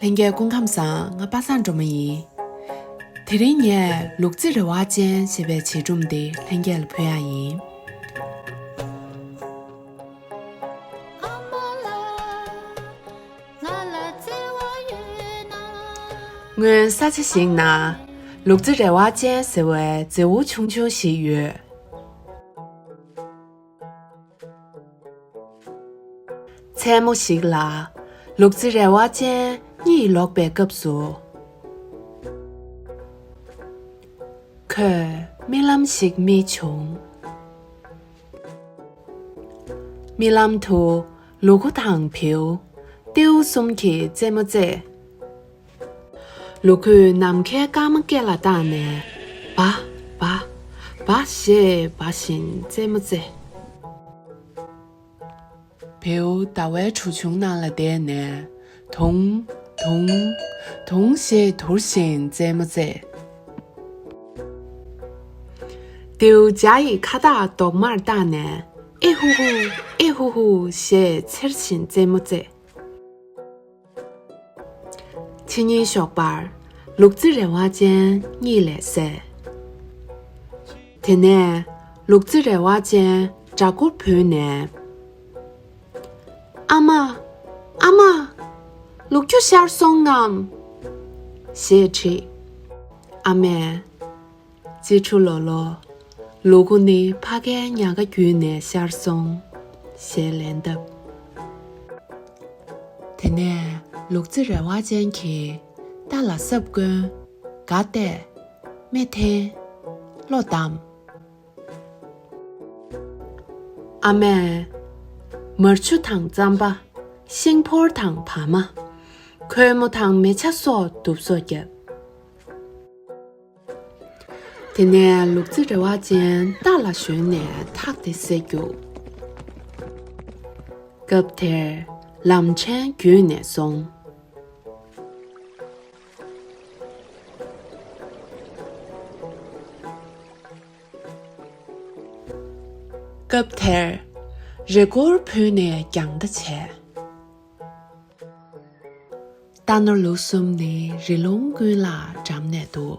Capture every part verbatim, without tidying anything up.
ལྷན་རྒྱས་སྐུ་ཁམས་བཟང་། ང་པ་སངས་སྒྲོལ་མ་ཡིན། དེ་རིང་ངས་ལུག་རྫི་རེ་བ་ཅན་ཞེས་པའི་བྱིས་སྒྲུང་འདི་ལྷན་རྒྱས་ལ་ཕུལ་ཡ་ཡིན། སྔོན་ས་ཆ་ཞིག་ན་ལུག་རྫི་རེ་བ་ཅན་ཟེར་བའི་རྫི་བོ་ཆུང་ཆུང་ཞིག་ཡོད། མཚན་མོ་ཞིག་ལ་ལུག་རྫི་རེ་བ་ཅན་གཉིད་ལོག་པའི་སྐབས་སུ། ཁོས་རྨི་ལམ་ཞིག་རྨིས་བྱུང་། རྨི་ལམ་དུ་ལུ་གུ་དང་བེའུ། སྟེའུ་གསུམ་གྱིས་རྩེད་མོ་རྩེ། ལུ་གུས་ནམ་མཁའི་སྐར་མ་སྐེ་ལ་བཏགས་ནས། འབའ། འབའ། འབའ་ཞེས་འབའ་བཞིན་རྩེད་མོ་རྩེ། བེའུ་ཟླ་བའི་གྲུ་ཆུང་ནང་ལ་བསྡད་ནས། དུང་། དུང་། དུང་ཞེས་དུར་བཞིན་རྩེད་མོ་རྩེ། སྟེའུ་འཇའ་ཡི་ཁ་བཏགས་རྡོག་མར་བཏགས་ནས། ཨེ་ཧུ་ཧུ། ཨེ་ཧུ་ཧུ་ཞེས་འཚེར་བཞིན་རྩེད་མོ་རྩེ། ཕྱི་ཉིན་ཞོགས་པར་ལུག་རྫི་རེ་བ་ཅན་གཉིད་ལས་སད། དེ་ནས་ལུག་རྫི་རེ་བ་ཅན་སྦྲ་གུར་བུད་ནས། ཨ་མ། ཨ་མ། ལུག་ཁྱུ་ཤོར་སོང་ངམ། ཞེས་དྲིས། ཨ་མས། ཅི་ཁྲུ་ལོ་ལོ། ལུ་གུ་ནི་ཕ་གིའི་ཉག་ག་བརྒྱུད་ནས་ཤར་སོང་། ཞེས་ལན་བཏབ། དེ་ནས་ལུག་རྫི་རེ་བ་ཅན་གྱིས་རྟ་ལ་སྲབ་བསྐོན། སྒ་གཏད། སྨེ་འཐེན། བློ་བསྡམས། ཨ་མས། མར་ཆུ་དང་རྩམ་པ། ཤིང་ཕོར་དང་བ་མ། ཁོལ་མོ་དང་མེ་ཆ་སོགས་བསྡུ་གསོག་བརྒྱབ། དེ་ནས་ལུག་རྫི་རེ་བ་ཅན་རྟ་ལ་ཞོན་ནས་ཐག་དེ་བསད་རྒྱུགས། སྐབས་དེར་ལམ་ཕྲན་བརྒྱུད་ནས་སོང་། སྐབས་དེར་རི་མགོར་བུད་ནས་རྒྱང་ལྟ་བྱས། རྟ་ནོར་ལུག་གསུམ་ནི་རི་ལུང་ཀུན་ལ་འགྲམ་ནས་འདུག།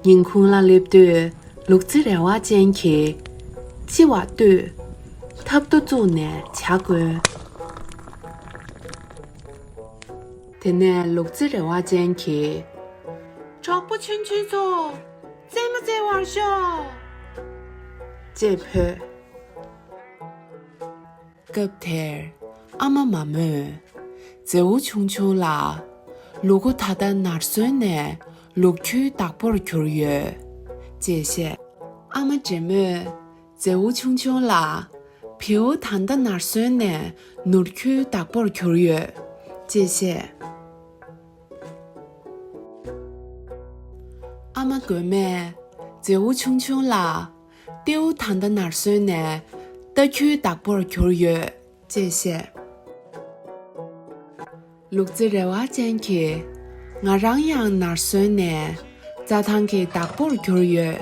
ཉིན་གུང་ལ་སླེབས་དུས་ལུག་རྫི་རེ་བ་ཅན་གྱིས་ལྕི་བ་བཏུས། ཐབ་ཏོ་བཙུགས་ནས་ཇ་བསྐོལ། དེ་ནས་ལུག་རྫི་རེ་བ་ཅན་གྱིས། གྲོགས་པོ་ཆུང་ཆུང་ཚོ། རྩེད་མོ་རྩེ་བར་ཤོག། ཅེས་བོས། སྐབས་དེར་ཨ་མ་མ་མོས་རྫི་བོ་ཆུང་ཆུང་ལ། ལུ་གུ་ད་ལྟ་ནར་སོན་ནས་ལུག་ཁྱུའི་བདག་པོར་གྱུར་ཡོད། ཅེས་བཤད། ཨ་མ་འདྲེ་མོས་རྫི་བོ་ཆུང་ཆུང་ལ། བེའུ་ད་ལྟ་ནར་སོན་ནས་ནོར་ཁྱུའི་བདག་པོར་གྱུར་ཡོད། ཅེས་བཤད། ཨ་མ་རྒོད་མས་རྫི་བོ་ཆུང་ཆུང་ལ། སྟེའུ་ད་ལྟ་ནར་སོན་ནས་རྟ་ཁྱུའི་བདག་པོར་གྱུར་ཡོད། ཅེས་བཤད། ལུག་རྫི་རེ་བ་ཅན་གྱིས། ང་རང་ཡང་ནར་སོན་ནས་རྩྭ་ཐང་གི་བདག་པོར་གྱུར་ཡོད།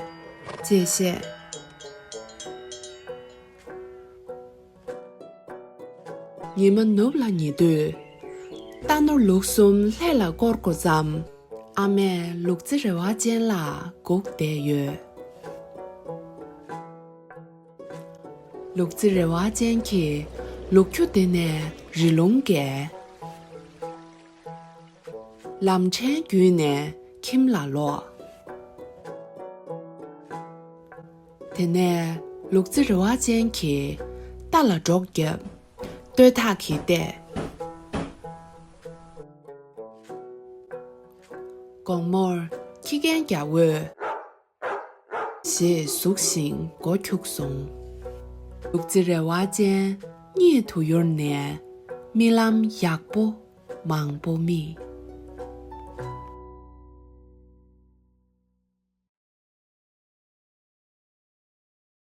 ཅེས་བཤད། ཉི་མ་ནུབ་ལ་ཉེ་དུས། རྟ་ནོར་ལུག་གསུམ་ལྷས་ལ་བསྐོར་འགོ་བརྩམས། ཨ་མས་ལུག་རྫི་རེ་བ་ཅན་ལ་སྒུག་བསྡད་ཡོད། ལུག་རྫི་རེ་བ་ཅན་གྱིས་ལུག་ཁྱུ་དེད་ནས་རི་ལུང་བརྒལ། ལམ་ཕྲན་བརྒྱུད་ནས་ཁྱིམ་ལ་ལོག། དེ་ནས་ལུག་རྫི་རེ་བ་ཅན་གྱིས་རྟ་ལ་སྒྲོག་བརྒྱབ། བསྟོད་ཐག་གིས་བལྟས། དགོང་མོར་ཁྱི་རྒན་རྒྱ་བོས། ཞེས་ཟུག་བཞིན་མགོ་འཁྱུག་སོང་། ལུག་རྫི་རེ་བ་ཅན་གཉིད་དུ་ཡུར་ནས་རྨི་ལམ་ཡག་པོ་མང་པོ་རྨིས།